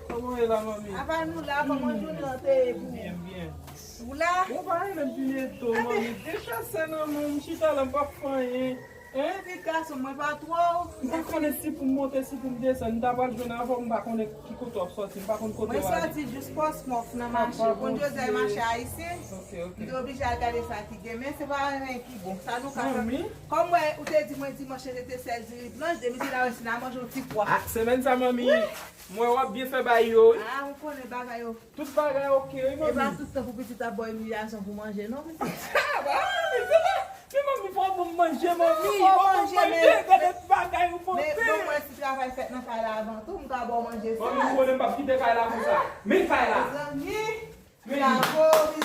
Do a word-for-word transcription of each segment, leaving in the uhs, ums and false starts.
Kòman w ye la, manmi? Apa nou la, kòman jounen an te ye pou ou? Byen, byen. Ou la? Ou pa rele m pi byen tou, manmi. Depi sè nan men w, m chita la, m p ap fè anyen. Hein? Epi gason, mwen pa twò. M pa konnen si pou m monte, si pou m desann. M ta pral jwenn avè w, m pa konnen ki kote w ap sòti, m pa konn kote w ale. Mwen sòti jis Portsmouth nan mache. Ou konn Jozèy mache ayisyen? Ok, ok. M te oblije al gade sa ki gen, men se pa anyen ki bon. Sa nou ka fè. Manmi? Kòm mwen, ou te di mwen dimanch se te sèl diri blanch, depi se la wè si n a manje yon ti pwa. Ah, semèn sa, manmi, mwen w ap byen fè bagay yo, wi. Ah, ou konnen bagay yo. Tout bagay ok, wi, manmi. E pa tout tan pou pitit ap ba w imilyasyon pou manje, non, pitit. Ah, ba, manmi, se pa, men manmi, fò pou m manje, manmi. Fò w manje, men, gade tout bagay ou pote. Men bon, mwen si travay fèt nan kay la avan tou, m ka ba w manje sa. Manmi, ou konnen m p ap kite kay la konsa. Men kay la. Mezanmi. Men, travay,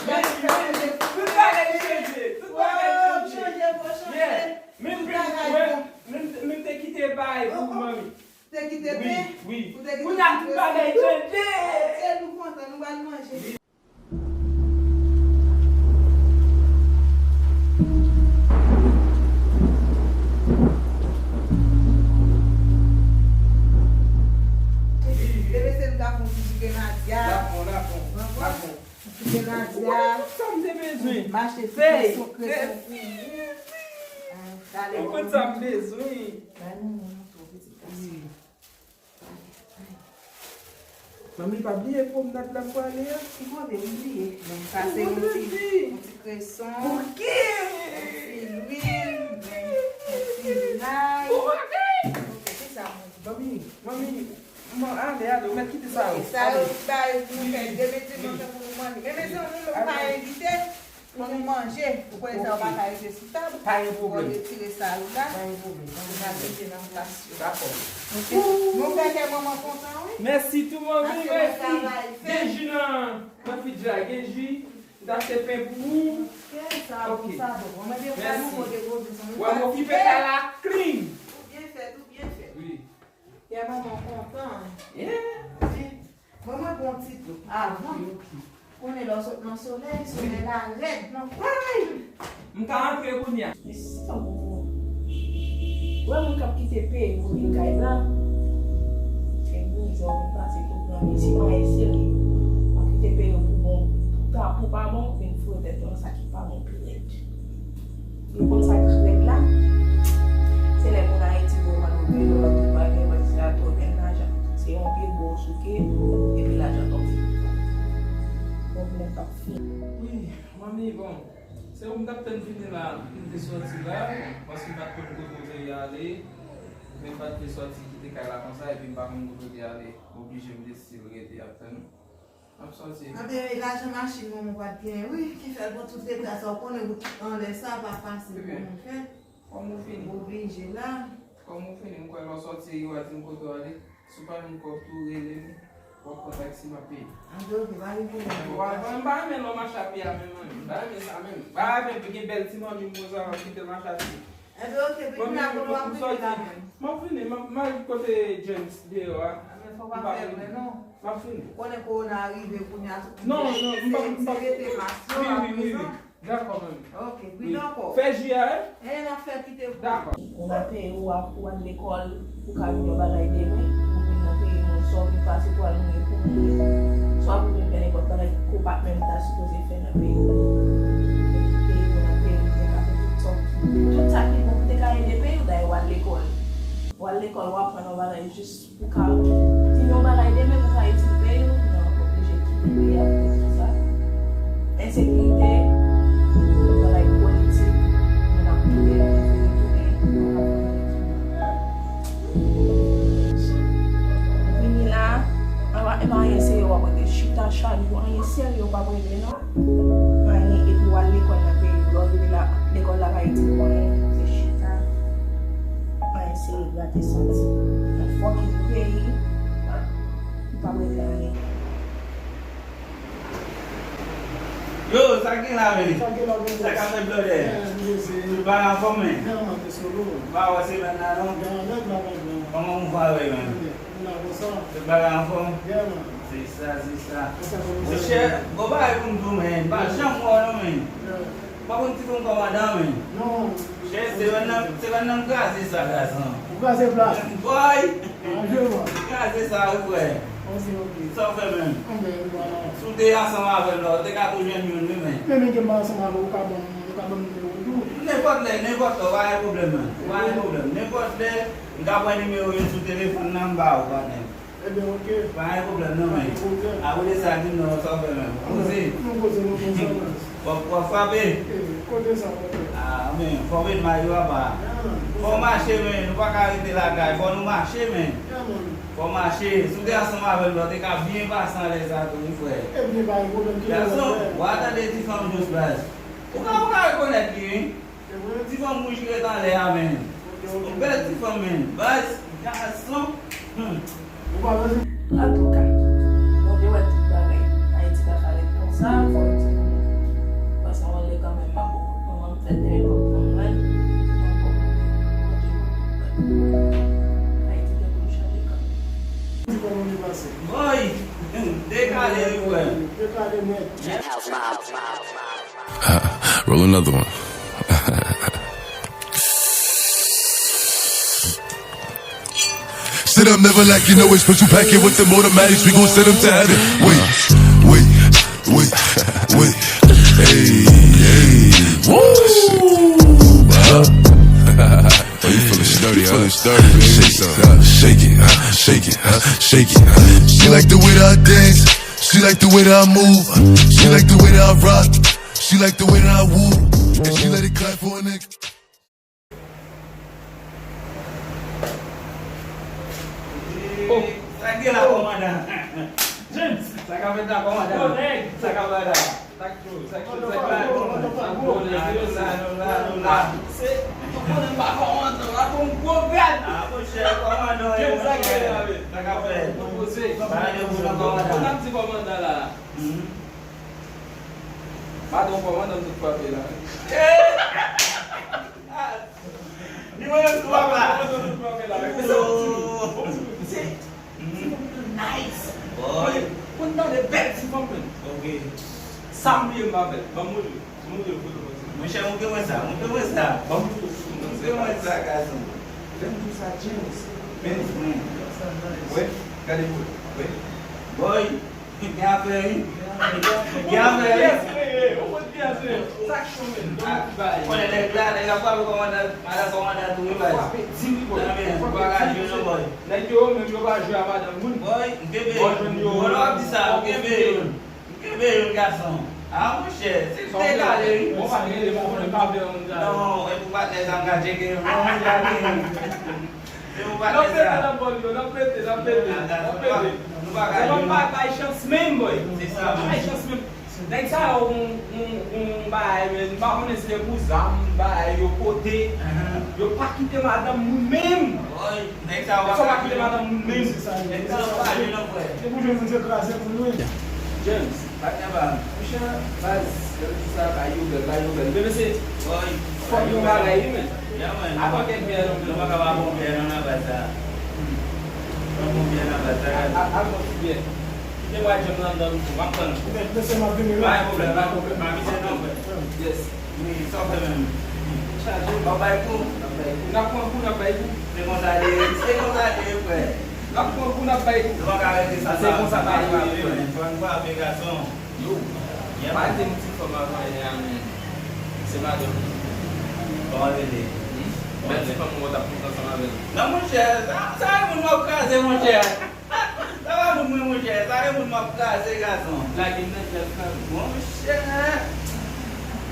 men, men, tout bagay chanje, tout bagay chanje. Chanje, fò chanje. Yeah. Menm pi, mwen, menm, menm te kite bay pou manmi. Te kite pen? Wi, wi. Ou te kite tout bagay chanje. Ok, nou kontan, nou pral manje. Bebe, se nou ka fè yon ti sucre Nadia. Lapon, lapon, lapon. Sucre Nadia. Ou konnen tout sa m te bezwen. Mache sou kreson, kreson. Ou konn sa m bezwen. Bay nou, nou montre w pitit gason. Manmi, pa bliye pwomnad la m prale a. Ki kote m bliye? Men sa se yon ti, yon ti kreson. Ok. Yon ti lwil, yon ti lay. Ok, ki sa mwen di? Manmi, manmi, man, ale, ale, ou mèt kite sa yo. Sa yo, sa yo, nou fè de mezi manje pou nou manje. Men mezanmi, nou pa envite. Pou nou manje, ou konnen sa yo pa ka rete sou tab. Pa gen pwoblèm. Fò w retire sa yo la. Pa gen pwoblèm. Ou ka mete nan plas yo. Dakò. Ok. Nou fè kè manman kontan, wi. Mèsi tou, manmi. Mèsi. Gen ji nan, nan fridj la, gen ji. M t achte pen pou ou. Ok, sa bon, sa bon. Mwen, mwen, depi nou pote pwodui sa, nou pa okipe kay la clean. Ou byen fèt, ou byen fèt. Wi. Kè manman kontan. Yeah. Wi. Mwen, mwen pran ti dlo avan. Ok, ok. Konnen lè w sot nan solèy, solèy la rèd nan kò. Ay! M ka antre kounye a. Mesi tankou ou wè moun k ap kite peyi pou vin kay blan. Gen boujwa ou vin pase tout nan vi. Si w pa gen serye, w ap kite peyi w pou bon, pou ta, pou pa bon, vin foure tèt ou nan sa ki pa bon pi rèd. Nou konn sa k rèd la. Se lè moun Ayiti voye w al Oregon, tout bagay, paske se la tou gen lajan. Se yon pye bò w souke, epi lajan tonbe. Pwoblèm k ap fini. Wi, manmi, bon, se ou m t ap tann vini la, m te sòti la, paske m pa t konn kote w te ye ale, men m pa t vle sòti kite kay la konsa, epi m pa konn kote w te ale, m oblije m te still rete ap tann ou. M ap sòti. Anben, lajan machin manman w pa t genyen, wi, ki fè l pran tout reta sa. Ou konnen wout anlè sa pa fasil pou moun fè. Kòman w fini? Oblije la. Kòman w fini? M kwè lè w sòti, yo a di m kote w ale. Si w pa jwenn kòb tou, rele m. W ap pran taksi, m ap peye. Anben, ok, pa gen pwoblèm. Anben, w pa, m pa renmen lè w mache a pye a menm, manmi. M pa renmen sa menm. M pa renmen gen bèl ti manmi m konsa, w ap kite l mache a pye. Enben, ok, pi kounya kote w ap rive la menm? M ap vini, m ap, m al kote James deyò a. Enben, fò w pa fè lwen non. M ap vini. Ou konnen kowona rive kounya, tout moun se, se mete mas yo a prezan. Wi, wi, wi, wi. Dakò, manmi. Ok, pridan kò w. Fè ji a, wi. Enben, n ap fè kite pou ou. Dakò. Ou nan peyi w, ou al lekòl, ou ka vin yon bagay demen, ou vin nan peyi moun, sa w vin pase pou al mouri, pou mouri. Swa pou vin fè nenpòt bagay ke w pa t menm ta sipoze fè nan peyi w. Epi peyi w nan peyi w, ou te ka fè tout sa w, tout sa ki bon pou te ka ede peyi w, dayè w al lekòl. W al lekòl, w aprann yon bagay jis pou ka vin yon bagay demen pou ka itil peyi w, non, w oblije kite peyi a pou kisa? Ensekirite, yon bagay politik, moun ap touye, touye, touye, moun ap fè bagay. Vini la, e pa, e pa anyen serye w ap regle. Chita chak jou, anyen serye w p ap regle non. Anyen, epi w al lekòl nan peyi w, lè w rive la, lekòl la pa itil ou anyen, se chita. Anyen serye, grate santi. Nan fòk yon peyi, ou p ap regle anyen. Yo, sa k gen la, men? Sa k gen la, men? Sa k ap fèt, blòdè? Tout bagay anfòm, men? Ba wè semèn nan, non? Kòman ou va, men? Tout bagay anfòm? Se sa, se sa. Monchè, gon bagay pou m di w, men. M pa janm wè w, non, men. M pa konn si se yon kòmandan, men. Chè, semèn nan, semèn nan m kraze sa, gason. Ou kraze plat? Boy! Kraze sa, wi, frè. Sa w fè menm? Si w te ansanm avè l la, ou te ka tou jwenn youn wi, men. Men menm ke m pa ansanm avè w, ou ka ban m, ou ka ban m nimewo w tou. Nenpòt lè, nenpòt lè, ou pa gen pwoblèm, man. Ou pa gen pwoblèm. Nenpòt lè, m ka pran nimewo w sou telefòn nan, m ba ou, patnè. Ebyen, oke. Pa gen pwoblèm, non, men. Apre de sa, di m non, sa w fè menm. Koze. Nou koze, nou koze, man. W ap, w ap frape? Kote sa, kote? Ah, men, fò w met mayo apa. Fò w mache, men. Nou pa ka rete lakay. Fò nou mache, men. Fò w mache. Si w te ansanm avè m, w te ka byen pase anlè sa tou, wi, frè. Ebyen, pa gen pwoblèm, ki lè w fè? Gason, w a tande ti fanm jous baz. Ou ka, ou ka rekonèt li, wi. Ti fanm wouj ki ret anlè a, men. Yon bèl ti fanm, men. Baz, gason. Hmm. Antouka, nou te wè tout bagay. Ayiti pa ka ret konsa, fò nou di nou pase yon lè kanmenm, manbo, manman m fè dèyè kòk fanm mwen, ankò, Bondye pou tout bagay. Ayiti gen pou l chanje kanmenm. Di kòman te pase? Boy, dekale, wi, frè. Dekale nèt. Roll another one. Sit up, never like you know it. Special packet with them automatics. We gon' send them to heaven. Wait, wait, wait, wait. Hey, hey. Woo! Huh? Oh, you feeling sturdy, huh? Feeling sturdy, man. Shake it, huh? Shake it, huh? Shake it, huh? Shake it, huh? She like the way that I dance. She like the way that I move. She like the way that I rock. She like the way that I woo. And she let it clap for a nigga. Oh. Sa k gen la, kòmandan? James! Sa k ap fèt la, kòmandan? Yo, nèg! Sa k ap fèt la? Sa k cho, sa k cho, sa k fèt la? Kòmandan, kòmandan, kòmandan. Nou la, nou la, nou la. Se, nou konnen m pa kòmandan, la pou m gwo gad. Ah, monchè, kòmandan, James, sa k gen la, men? Sa k ap fèt? Nou poze. Pa de pwoblèm, kòmandan. Kòmandan, m di kòmandan la. Mhm. Madanm kòmandan m sot frape la. Eh! Nimewo m tou, papa. Kòmandan m sot frape la. Oh. Se, se nice. Boy. Konn tande bèl ti fanm, men. Ok. Sa m bliye m pa fè. Ban m montre. Montre foto, montre. Monchè, montre mwen sa, montre mwen sa. Ban m montre foto. Montre mwen sa, gason. Lè m di w sa, James. Men, wè, gade foto. Wè. Boy. Gen afè, wi. Gen afè, wi. Ou fout byen sere, ou fout byen sere. Sa k cho, men? Konnen nèg la, nèg la frape kòmandan, madan kòmandan tou, wi, baz. Frape di, wi, boy. Nan men, ou pa ka jwe, non, boy. Nèg yo, menm yo pa jwe a madanm moun. Boy, m kenbe youn. Bon, lè w ap di sa, m kenbe youn. M kenbe youn, gason. Ah, monchè, se dekale, wi. Bon, pa gen, bon, pa gen, pa gen. Non, e pou patnè sa, m ka tcheke youn. Non, m ka tcheke youn. N ap pete nan bòl yo, n ap pete, n ap pete, n ap pete. Se pa bay, bay chans menm, boy. Se pa bay chans menm. Nèg sa yo, yon, yon, yon bagay, men, m pa konnen si se pou zam, bagay, yo pote. Yo pa kite madanm moun menm. Nèg sa yo pa kite madanm moun menm. Nèg sa yo pa kite madanm moun menm. Se pou jwenn moun se kraze pou nou. James. Patnè pa m. Monchè, baz, lè m di sa, bay yo bèl, bay yo bèl. Men mesye, fòk yon bagay, wi, men. Avan kèk biyè, non, men. Nou pa ka pa bon biyè, non, nan baz sa. Yon bon biyè nan baz sa. Al, al pran ti biyè. Kite bwa djòm nan anndan, m ap tann ou. Mesye, m ap vini, wi. Pa gen pwoblèm, pa gen pwoblèm. Pa gen pwoblèm, non, frè. Yes. Wi, sa w fè menm? Chaje. W ap bay kou? N ap bay kou. N ap pran kou, n ap bay kou. Se konsa li ye, se konsa li ye, frè. N ap pran kou, n ap bay kou. Nou pa ka rete sou sa, se konsa bagay yo ye, men. Fò n frape, gason. Yo, pa di m ti fanm avan yè a, men se madanm li. Kòman l rele? Hmm? Bèl ti fanm ou t ap monte ansanm avè l. Non, monchè, sa, sa e moun m ap kraze, monchè. Sa pa moun mwen, monchè. Sa e moun m ap kraze, gason. Lage m nan djèl, frè m. Monchè.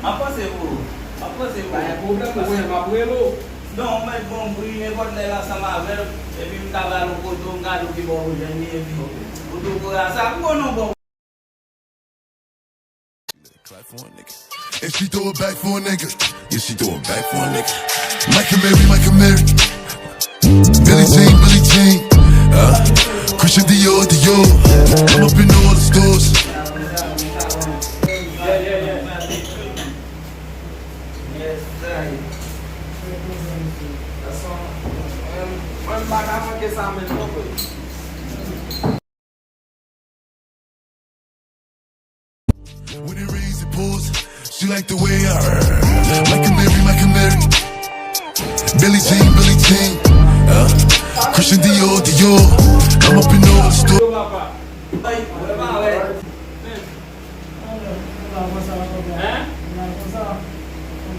M ap panse pou ou. M ap panse pou ou. Pa gen pwoblèm, monchè, m ap rele w. Non, ou mèt ban m bri nenpòt lè l ansanm avè l. Epi m ka ba l yon foto, m ka di w ki bò pou jwenn li, epi ou tou kore a sa. M konn yon bò. Clap for a nigga. And she throw it back for a nigga. Yeah, she throw it back for a nigga. Michael Mary, Michael Mary. Billie Jean, Billie Jean. Uh, Christian Dior, Dior. I'm up in all the stores. Mwen pa ka manke sa menm non, bro. When it rains, it pours. She like the way I, Michael Mary, Michael Mary. Billie Jean, Billie Jean. Uh, Christian Dior, Dior. I'm up in all the stores. Papa. Ay, wè pa wè. Hein?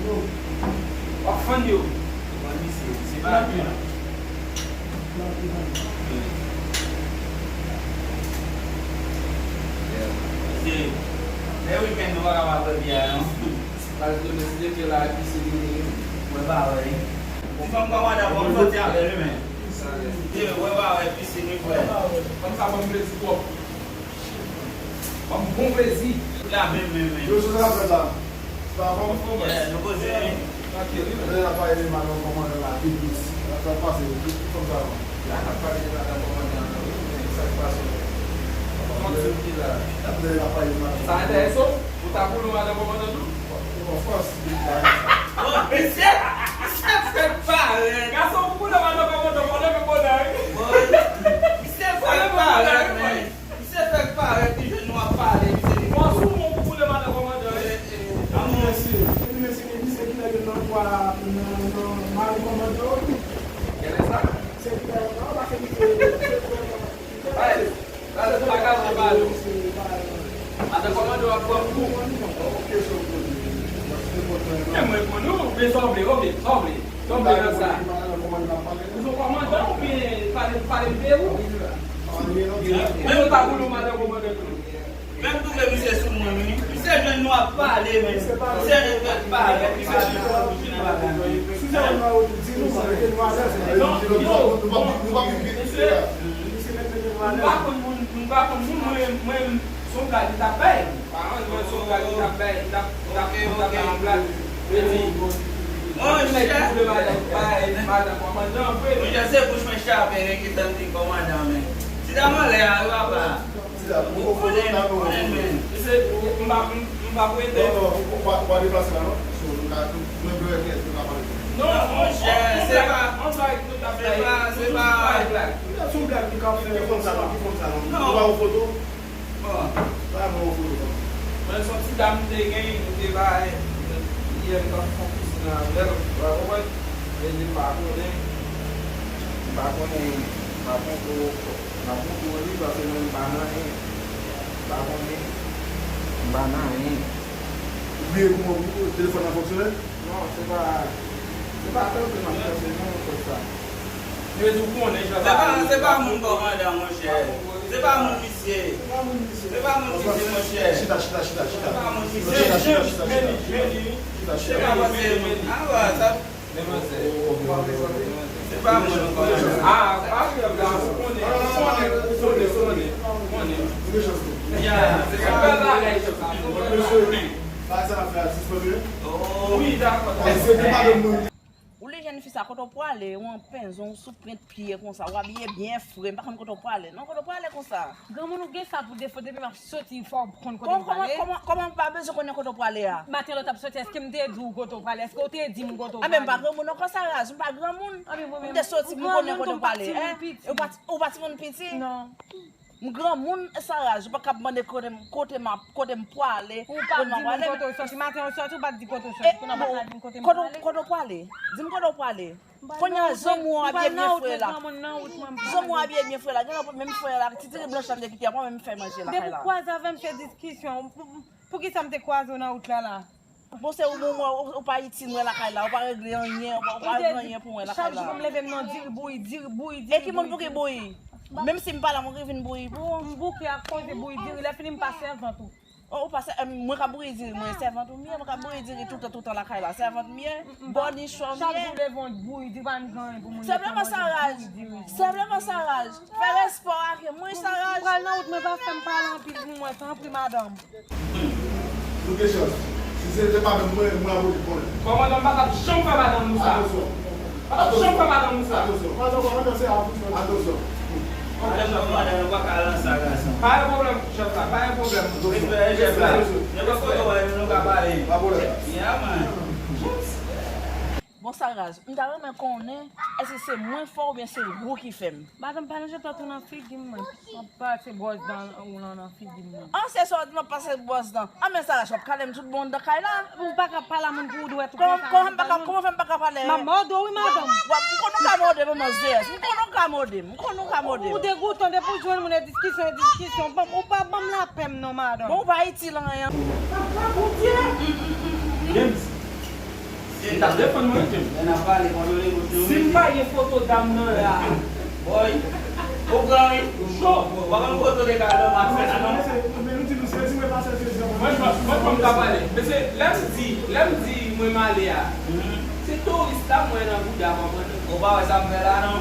W ap fann yo. Mwen misye, se pa byen. Lè wikenn nou pa kapab fè byen non. Malgre mesye ke la epi se li menm. Mwen pa wè. Ti fanm kòmandan fò m soti avè li men. Mwen pa wè epi se li frè. Kòm sa ban m plezi twòp. Ban m bon plezi. La menm menm menm. Yo sou sa fè la. Sa pa bon. Yeah, nou koze wi. Lè y ap pale de madan kòmandan la, depi sa pase, tout fanm sa yo. La n ap pale de madan kòmandan an wi, men sa k pase. Kòmandan ki la. Lè y ap pale de madan. Sa enterese w? Ou ta boule madan kòmandan tou? Of course. Oh, misye, misye fèk parèt. Gason pou boule madan kòmandan, mwen leve bonè wi. Misye fèk parèt men. Misye fèk parèt, li jwenn nou ap pale, misye di. Bon, sou moun pou boule madan kòmandan wi. Anmwey mesye, epi mesye, misye ki lage nan kwa, nan, nan mari kòmandan wi. Genlè sa. Se ki lage nan, paske misye, misye fèk parèt. Ay, la se pa ka se pa nou. Madan kòmandan w ap pran kou. Men mwen konn ou, men sa w vle, ok, sa w vle. Sa w vle nan sa. Ou se kòmandan oubyen pale, pale m de ou? Men nou ta boule madan kòmandan tou. Menm tou ke misye sou moun wi. Misye jwenn nou ap pale men. Misye jwenn fèk pale. Misye jwenn nou ap pale. Non, yo, bon, mesye, m pa konn moun, m pa konn moun, mwen, mwen, se yon blag li t ap bay. Paran mwen, se yon blag li t ap bay, li t ap, li t ap, li t ap bay yon blag. Yo di, yon nèg ki boule madan, bay madan kòmandan vre. Monchè, se bouch mwen chape, men ki tann di kòmandan, men. Ti dam anlè a, wi, papa. Ti dam, ou konnen, konnen, men. Se, m pa, m, m pa prete. Non, non, ou pa, ou pa deplase la, non. So, nou ka, nou, nou, nou, nou ka pale. Non, monchè, se pa, se pa, se pa. Ki fanm sa, non? Ki fanm sa, non? Non. Ou pa yon foto? Bon. Pa yon foto, non. Mwen, se yon ti dam m te gen, nou te bay, yè m t ap fè yon kouzin avè l, ou pa konprann? Men li pa konnen, li pa konnen, m ap montre w, m ap montre w li, paske mwen, m pa nan anyen. M pa konnen, m pa nan anyen. Ou bliye kouman telefòn nan fonksyone? Non, se pa, se pa tankou m ap fè, se non, fè sa. Yo di w konnen jan sa ye. Se pa, se pa moun kòmandan, monchè. Se pa moun misye. Se pa moun misye, monchè. Chita, chita, chita, chita. Se pa moun misye. Chita, chita, chita, chita. Chita, chita. Se pa moun misye. Ah, wè, sa. Se pa moun kòmandan. Ah, pa vre, la, ou konnen, ou konnen, ou konnen, ou konnen, ou konnen. Ya, se pa bagay sa. Bagay sa n ap fè a sispann wi. Wi, dakò, dakò. Èske nou pa jwenn moun? Ou li jèn fi sa, kote w prale, ou an penzon, ou sou pwent pye konsa, ou abiye byen fre, m pa konn kote w prale. Non, kote w prale konsa? Granmoun, ou gen sa pou defo, depi m ap soti, fò w konn kote m prale. Kòman, kòman, kòman m pa bezwen konnen kote w prale a? Maten lè w t ap soti, èske m te di w kote w prale? Èske w te di m kote w prale? A, men m pa granmoun ankò, sa raz, m pa granmoun. M te soti, m konnen kote w prale, en? Ou pa, ou pa timoun piti? Non. M granmoun, sa raz, ou pa kab mande kote m, kote m ap, kote m pwale, kote m ap prale. Ou pa di m kote w soti, maten w soti, ou pa di kote w soti, kounye a w pa ka di m kote m prale. Kote w prale? Di m kote w prale. Kounye a, zanmi w abye byen fre la. Zanmi w abye byen fre la. Gen lè w pa menm fè la. Ti diri blanch la m te kite a, pa menm fè manje lakay la. Depi w kwaze avè m, se diskisyon. Pou, pou, poukisa m te kwaze w nan wout la la? Bon, se ou, bon, mwen, ou, ou pa itil mwen lakay la, ou pa regle anyen, ou pa, ou pa regle anyen pou mwen lakay la. Chak jou pou m leve m nan diri bouyi, diri bouyi, diri bouyi. E ki moun pou ki bouyi? Menm si m pa la, mwen ki vin bouyi pou ou. M bouke ak koze bouyi diri, lè fini m pa sèvant ou. Oh, ou pa sè, eh, mwen ka bouyi diri, mwen sèvant ou m ye, mwen ka bouyi diri toutan, toutan lakay la, sèvant m ye, bònichon m ye. Chak jou leve yon bouyi diri, pa n gen anyen pou moun yo. Senpleman sa raz. Senpleman sa raz. Fè respè w ak mwen, sa raz. M pral nan wout, mwen pa fè m pale anpil pou mwen, tanpri madanm. Nou gen chans. Si se te pa menm mwen, mwen ap oblije konnen. Kòmandan, m pa t ap janm fè madanm nou sa. Atansyon. M pa t ap janm fè madanm nou sa. Atansyon. Atansyon, kòmandan, se a pou fè. Atansyon. Madanm kòmandan, nou pa ka lanse a gason. Pa gen pwoblèm, chèf la, pa gen pwoblèm. Respè, chèf la. Nenpòt kote w wè nou, nou ka pale. Pa pwoblèm. Yeah, man. Sa raz, m ta renmen konnen, èske se mwen fè w oubyen se ou ki fè m? Madanm, pa nan jete w tou nan figi m, mwen. M ap pase bwòs dan ou lan nan figi m, mwen. An, se sa w di m ap pase bwòs dan. An, men sa raz, w ap kale m tout bon anndan kay la. Ou pa ka pale a moun pou ou dwèt ou konsa. Kòman, kòman m pa ka, kòman fè m pa ka pale? M ap mòde w, wi, madanm. W ap, m konn ou ka mòde m, manzè. M konn ou ka mòde m. M konn ou ka mòde m. Ou degoutan, depi w jwenn moun e diskisyon, e diskisyon. Bon, ou pa ban m lapè m non, madanm. Bon, ou pa itil anyen. James, m t ap defann mwen, James. Si m pa gen foto dam nan la. Boy, ou pran wi. Cho. W ap pran foto de kay la, m ap fè la non. Mwen, mwen, mwen, mwen ka pale. Mesye, lè m di, lè m di mwen m ale a, se touris la mwen nan bouda, konprann? Ou pa wè sa m fè la non.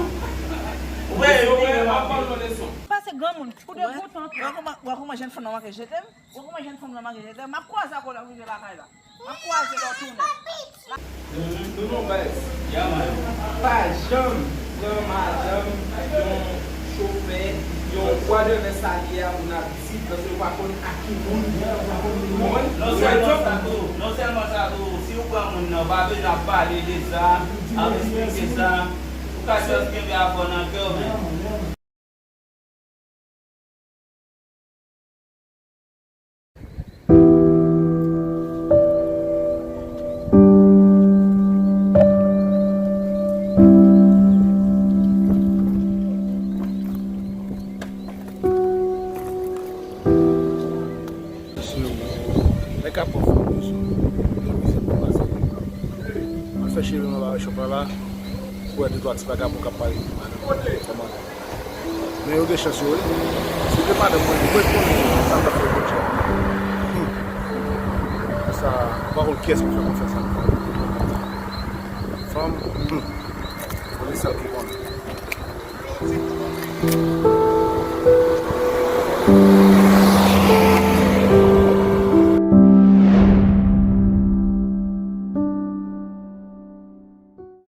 Ou wè, yo wè, m ap ban nou leson. Pase granmoun, ou degoutan. Wè kòman, wè kòman jèn fanm nan manke jete m? Wè kòman jèn fanm nan manke jete m? M ap kwaze ak ou lè m rive lakay la. M ap kwaze lè w tounen. Non, non, baz. Pa janm pran madanm yon chofè, yon bwa de vè salye a pou n ap di, paske yo pa konn ak ki moun. Ou konprann? Non sèlman sa tou, non sèlman sa tou, si w pran moun nan, w pa bezwen ap pale de sa, ap eksplike sa, ou ka jis kenbe afè w nan kè w, men. Nèg k ap pran foto sou yo, mizè pou pase. Mwen fè cheve mwen ba shop la la. Ou wè de twa ti vagabon k ap pale de madanm kòmandan. Men yo gen chans yo wi. Si te madanm mwen, mwen konnen sa m t ap fè kounye a. Hmm. Sa, m pa konn kiyès pou fè konfyans ankò. Fanm, hmm. Konnen sèl ki konnen.